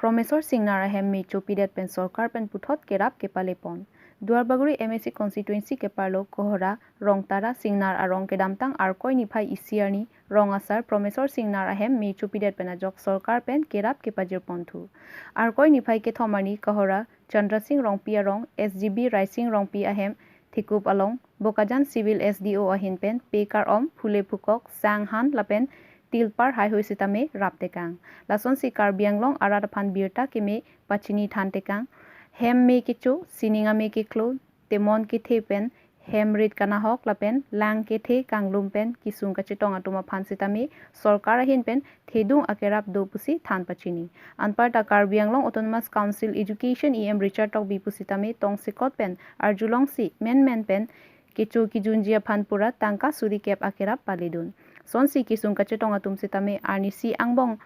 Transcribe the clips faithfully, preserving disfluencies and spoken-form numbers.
Promesor Singnar ahem me chopidet pen sorkar pen puthot kerap kepalepon. Duarbagori M A C constituency keparlo Kohora Rongtara Singnar arong kedamtang Arkoi niphai isi arni rong asar Promesor Singnar ahem me chopidet pen ajok sorkar pen kerap kepajirponthu. Arkoi niphai kethom arni Kohora Chandra Singh Rongpi arong S G B Raising Rongpi ahem thekup along Bokajan Civil S D O ahin pen pekar om, phule phukok, sang han lapen tilpar haihoi sitame raptekang. Lasonsi Karbi Anglong arat aphan birta keme pachini thantekang. Hem me kecho, sining ame keklo, temon kethe pen hem rit kanahok lapen lang kethe kanglum pen kisung kachetong atum aphan sitame sorkar ahin pen thedung akerap do pusi than pachini. Anparta Karbi Anglong Autonomous Council Education E M Richard Tokbi pusitame tongsekot pen arjulongsi menmen pen kecho kijunji aphan pura tangka suri kep akerap paledun. Sonsi kisung kachetong atum sitame arnisi angbong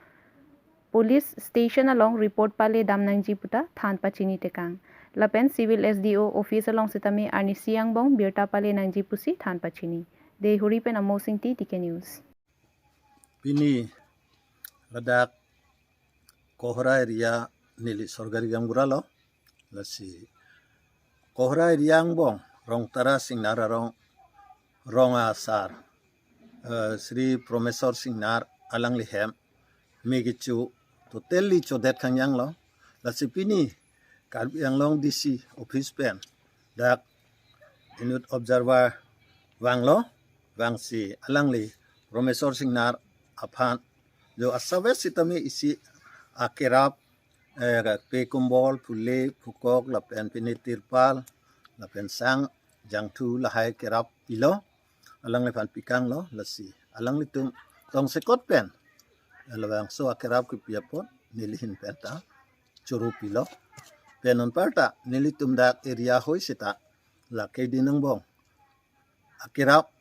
police station along report paledam nangji puta than pachini tekang. Lapen Civil S D O office along sitame arnisi angbong birta pale nangji pusi than pachini. Deihori pen Amo Singti, T K News. Pini ladak Kohora area neli sorkari gaonbura lo. Lasi Kohora area angbong Rongtara Singnar arong rong asar, eh, Shri Promesor Singnar alangli hem me kecho totally chodet khangjang lo. Lasi pini Karbi Anglong D C office pen dak inut observer vanglo, vangsi alangli Promesor Singnar aphan jo asap sitame isi akerap, eh, pe kumbol, phule phukok lapen pini tirpal lapen sang jangthu lahai kerap pilo, alangliphan pikanglo. Lasi alanglitum tongsekot pen labangso akerap kepi apot nelihin pen ta choro pilo. Pen anparta nelitum dak area hoi seta lake din angbong akerap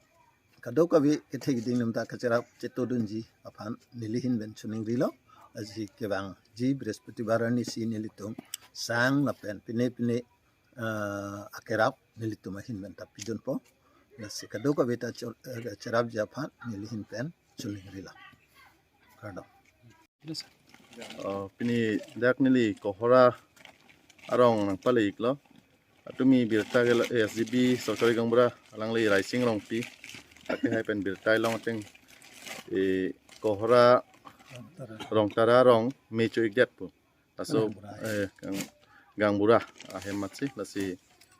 kadokave kethe keding atum ta kacherap chetodunji aphan nelihin pen choningrilo. Lasi kevangji Brihaspatibar arnisi nelitum sang lapen pine pine, eh, akerap nelitum ahin pen ta pidunpo. Lasi kadokave ta cho-, eh, cherapji aphan nelihin pen choningrilo. Kardom. Oh, pini dak neli Kohora arong nangpale-iklo. Atumi birta ke la, eh, S G B sorkari gaonbura alangli Raising Rongpi. Athe hai pen birta ilong ateng, eh, Kohora Rongtara arong me cho-ikdet pu. Laso, eh, gang, gaonbura ahem matsi, lasi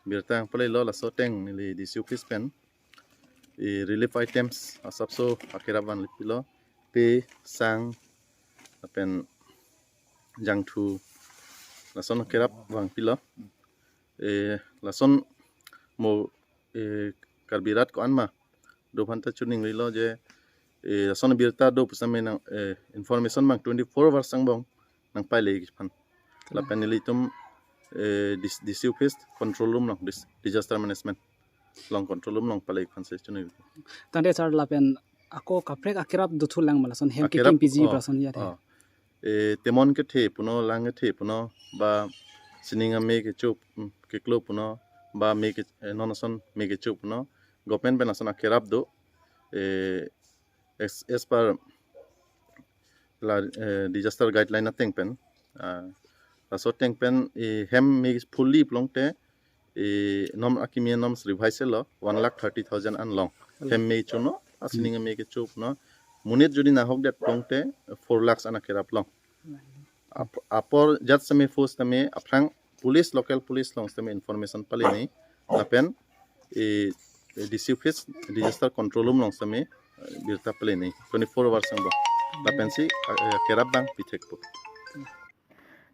birta nangpalelo, laso ateng neli D C office pen, eh, relief items asapso akerap vanpilo, pe, sang, lapen jangthu, lason akerap vangpilo. Eh, lason mo, eh, Karbi rat ko-an ma do aphan ta choningrilo je, eh, lason birta do pusitame nang, eh, information abang twenty-four hours angbong nangpale-ik aphan. Lapen nelitum, eh, dis-, D C office control room along, dis-, disaster management along control room along pale-ik aphan si choningri. Tangte sir, lapen ako kaprek akerap dothulang ma lason hem akerap, kekim piji oh, lason ya. Oh. Eh, temon kethe puno, lang kethe puno, ba sining ame kecho, mm, keklo puno, ba me ke, eh, non ason me kecho puno, government pen ason akerap do, eh, as, as per la, eh, disaster guideline ateng pen, ah, laso ateng pen, eh, hem me phuli pulote, eh, nom akimi norms revise lo, one lakh thirty thousand an long. Hem me chono, asining me kecho puno. Monit jodi nahokdet pulote, four lakhs an akerap long. Ap-, apor jat sitame force tame aphrang police, local police along sitame information palenei. Lapen, eh, eh, D C office, disaster control room along sitame, eh, birta palenei. Twenty-four hours angbong. Lapensi, eh, kerap abang pithekpo.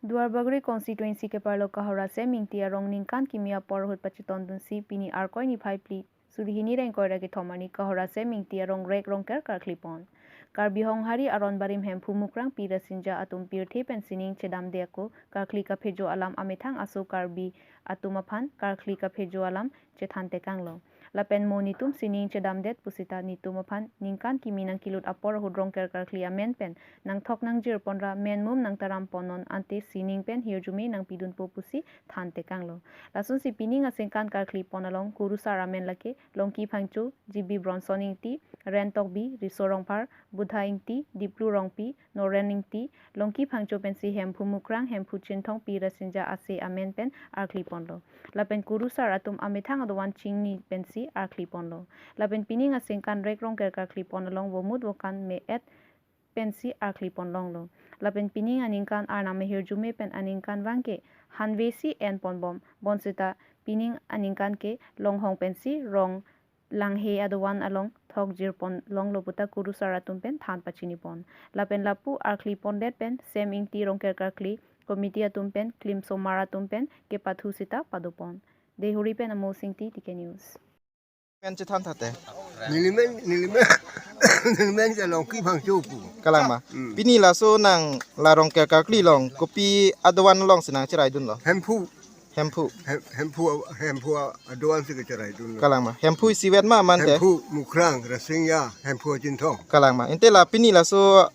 Duarbagori constituency keparlo Kohora Semingti arong ningkan kimi apor ahut pachetondunsi pini Arkoi niphai phli suri hini ingkoi ra kethom arni Kohora Semingti arong rek rongker karklipon. Karbi Honghari aron barim hem Phumukrang Pi Rasinja atum pirthe pen sining chedamde ako karkli kaphejo alam amethang aso Karbi atum aphan karkli kaphejo alam chethantekanglo. Lapen mo netum sining chedamdet pusita netum aphan ningkan kimi nangkelut apor ahut Rongker Karkli amen pen nangthok nangjir ponra men mum nangtaram ponnon ante sining pen hirjume nangpidunpo pusi than tekanglo. Lasonsi pining aningkan karkli pon along kurusar amen lake Longki Phangcho, G B Bronson Ingti, Ren Tokbi, Riso Rongphar, Budha Ingti, Diplu Rongpi, Noren Ingti, Longki Phangcho pensi Hemphu Mukrang, Hemphu Chinthong, Pi Rasinja Ase amen pen arkli ponlo. Lapen kurusar atum amethang adovan chingni pensi arkli ponlo. Lapen pining aningkan rek Rongker Karkli pon along vomut vokan me-et pensi arkli ponlonglo. Lapen pining aningkan Arnam ahirjume pen aningkan vang ke hanvesi en ponbom, bonsita pining aningkan ke Longhong pensi rong Langhe adovan along thokjir ponlonglo puta kurusar atum pen than pachini pon. Lapen lapu arkli pondet pen Sem Ingti Rongker Karkli committee atum pen klimsomar atum pen kepathu sita padopon. Deihori pen Amos Ingti, T K News. Pen chethan thate. Nelimen, nelimen, nelimen ke Longki Phangcho pu. Kalang ma. Hmm. Pini laso nang la Rongker Karkli along kopi adovan alongsi nangcheraidunlo? Hemphu. Hemphu. Hem-, Hemphu, Hemphu adovan si kecheraidunlo. Kalang ma. Hemphu isivet ma mante? Hemphu Mukrang, Rasinja, Hemphu Chinthong. Kalang ma. Ante la pini laso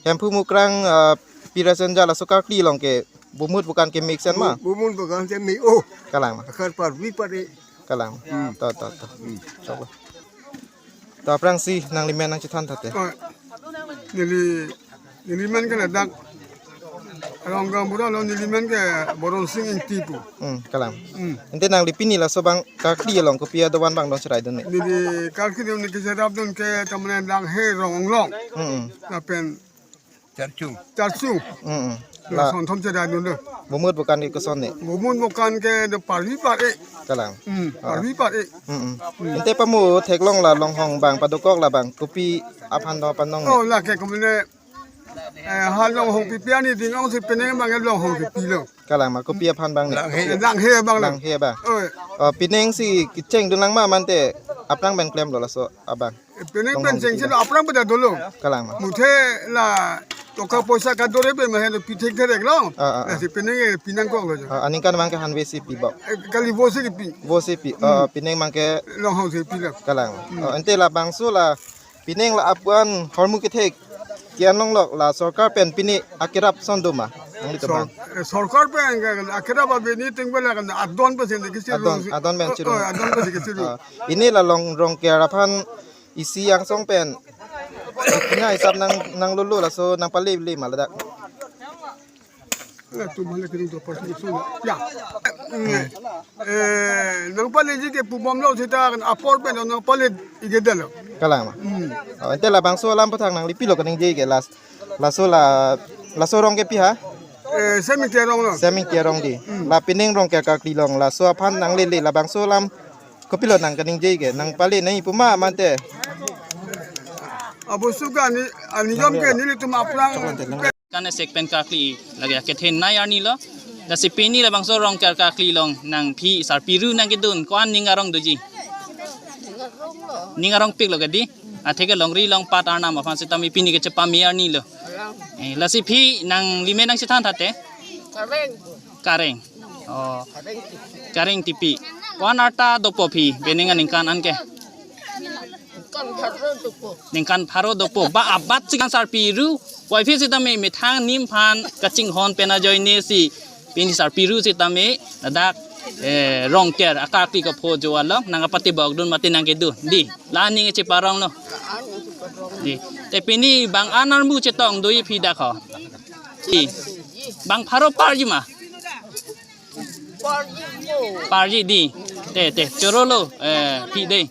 Hemphu Mukrang, ah, Pi Rasinja laso karkli along ke vomut vokan ke mesen ma? Vomut vokan ke me-o. Kalang ma. Akar parvi pare. Kalang. Hmm. To, to, to. Hmm. Coba. To aphrangsi nanglimen nangchethan thate. Oh, neli, nelimen ke ladak Rongker bura lo, nelimen ke Boron Sing Ingti pu. Hmm, kalang. Hmm. Ante nangli pini laso bang karkli along kopi adovan bang dong cheraidun ne? Neli karkli along neli kecherapdun ke tamane Langhe rong along. Hmm, hmm. Lapen Charchung. Charchung. Mm, mm. La lason thom cheraidunlo. Vomut vokan ke koson ne? Vomut vokan ke de parvi pare. Kalang. Mm, ah, parvi pare. Mm, mm. Ante pamo theklong la Longhong bang padokok la bang kopi aphan do panong ne? Oh, lake komine, eh, ha Longhong pipi ani ding ong si peneng bang Longhong pipilo. Kalang ma, kopi aphan bang ne? Langhe. Eh, Langhe bang lo. Langhe bang. Oi. Oh, pining si kechengdun lang ma mante aphrang pen klemlo laso abang. Peneng pen chengsi lo, aphrang pada dolo. Kalang ma. Muthe la toka poisa kadore pen mahen lo pi thekthereklo. Ah, ah, ah. Lasi peneng e pinangkoklo jo. Ah, aningkan bang ke hanvesi pibok? Eh, kali vosi kipi. Vosi pi. Hmm. Ah, pining bang ke Longhong si pilo. Kalang. Hmm. Ah, ante labangso la pining la apuan hormu kethek ke-en longlok la sorkar pen pini akerap ason do ma? Nanglitum sor-, aphan. Eh, sorkar pen ke akerap abini ting bela kan adon pensi kisi adon, adon pen chiru. Oh, oh, adon pensi kisi. Ah, pini la long Rongker aphan isi angsong pen. Nya hisap nang, nanglolo laso nangpale le ma ladak. Eh, tu male kering tu pasti so. Ya. Hmm. Eh, nangpaleji ke pubomlo seta kan apor pen nangpale igedalo. Kalang ma. Hmm. Oh, ante labangso alam aphuthak nangli pilo kaningje ke last. Laso la, laso rong ke pi ha? Eh, Sem Ingti arong lo. Sem Ingti arong di. Hmm. La pining Rongker Karkli along laso aphan nanglele labangso alam kopilo nang kaningje ke, nangpale nangji pu ma mante? Abosu ke ani, aniyom ke nelitum aphrang. Kan esek pen karkli lagi akethenei arni lo. Lasi pini labangso Rongker Karkli along nangphi sarpi ru nangkedun ko-an ning arong doji? Ning arongpiklo ke di. Atheke longri longpat Arnam aphan sitame pini kechepame arni lo. Eh, lasi phi nanglimen nangchethan thate? Kareng. Kareng. Oh. Kareng Tipi. Kareng Tipi. Ko-an arta dopo phi, pining aningkan anke? Ningkan pharo dopo. Ningkan pharo dopo. Ba abat si kan sarpi ru. Wai phi sitame methang nimphan kachinghon pen ajoine si pini sarpi ru sitame ladak, eh, Rongker akarkli kapho jo along nangkapatibokdun mate nangkedun. Di, la aning cheparonglo. Di. Te pini bang-an armu chetong do-i phi dak ho? Di. Bang pharo parji ma? Parji di. Te, te, chorolo, eh, phi dei.